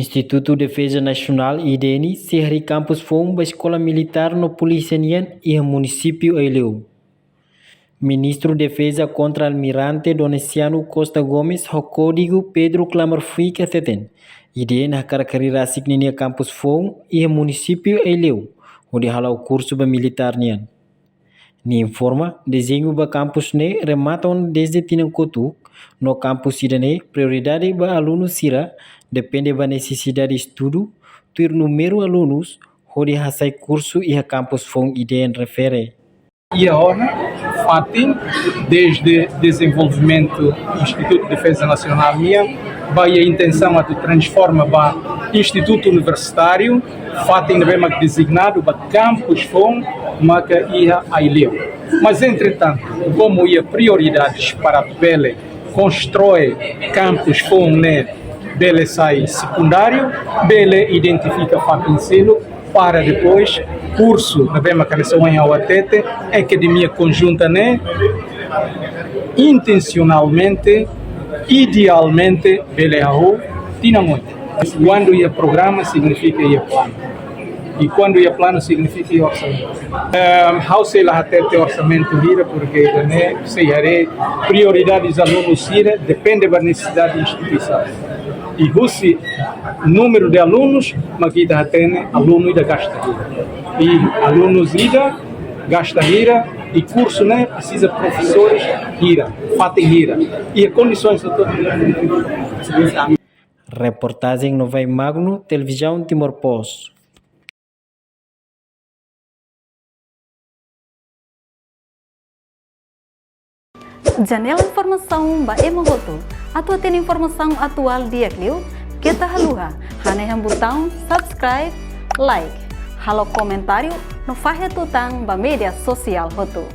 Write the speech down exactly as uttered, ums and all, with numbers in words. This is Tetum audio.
Institutu Defeza Nasionál, I D N, sei harii kampus foun ba eskola militár no polísia nian iha munisípiu Aileu. Ministru Defeza Kontra-Almirante Donesiano Costa Gomes ho kódigu Pedro Klamar Fuik hateten, I D N hakarak harii rasik ninia kampus foun iha munisípiu Aileu, hodi hala'o kursu ba militár nian. Nia informa, dezeñu ba kampus ne'e remata ona dezde tinan kotuk, no kampus ida-ne'e prioridade ba alunu sira, depende ba nesesidade estudu, tuir númeru alunus, hodi hasai kursu iha kampus foun I D N refere. Iha ona fatin, dezde dezenvolvimentu Institutu Defeza Nasionál nian, ba iha intensaun atu transforma ba institutu universitáriu, fatin ne'ebé mak dezignadu ba kampus foun maka iha Aileu. Mas, entretantu, komu iha prioridades para bele konstrui kampus foun ne'e bele sai sekundáriu, bele identifika fatin seluk, para depois kursu ne'ebé mak hanesan ohin ha'u hatete, akademia konjunta ne'e intensionalmente, idealmente, bele hahú tinan oin. Kuandu iha programa signifika iha planu. I kuandu iha planu signifika iha orsamentu. Ehm, ha'u sei la hatete orsamentu hira, porke ida-ne'e sei haree prioridades alunu sira, depende ba nesesidade instituisaun. I husi númeru de alunus, mak ita hatene alunu ida gasta hira. I alunus ida gasta hira, i kursu ne'e presiza profesores hira, fatin hira. I kondisoens hotu. Reportajen Novai Magno, Televizaun Timor Post. Janela informasaun ba ema hotu. Atu hatene informasaun atuál di'ak liu, keta haluha hanehan butaun subscribe, like, halo komentáriu no fahe tutan ba média sosiál hotu.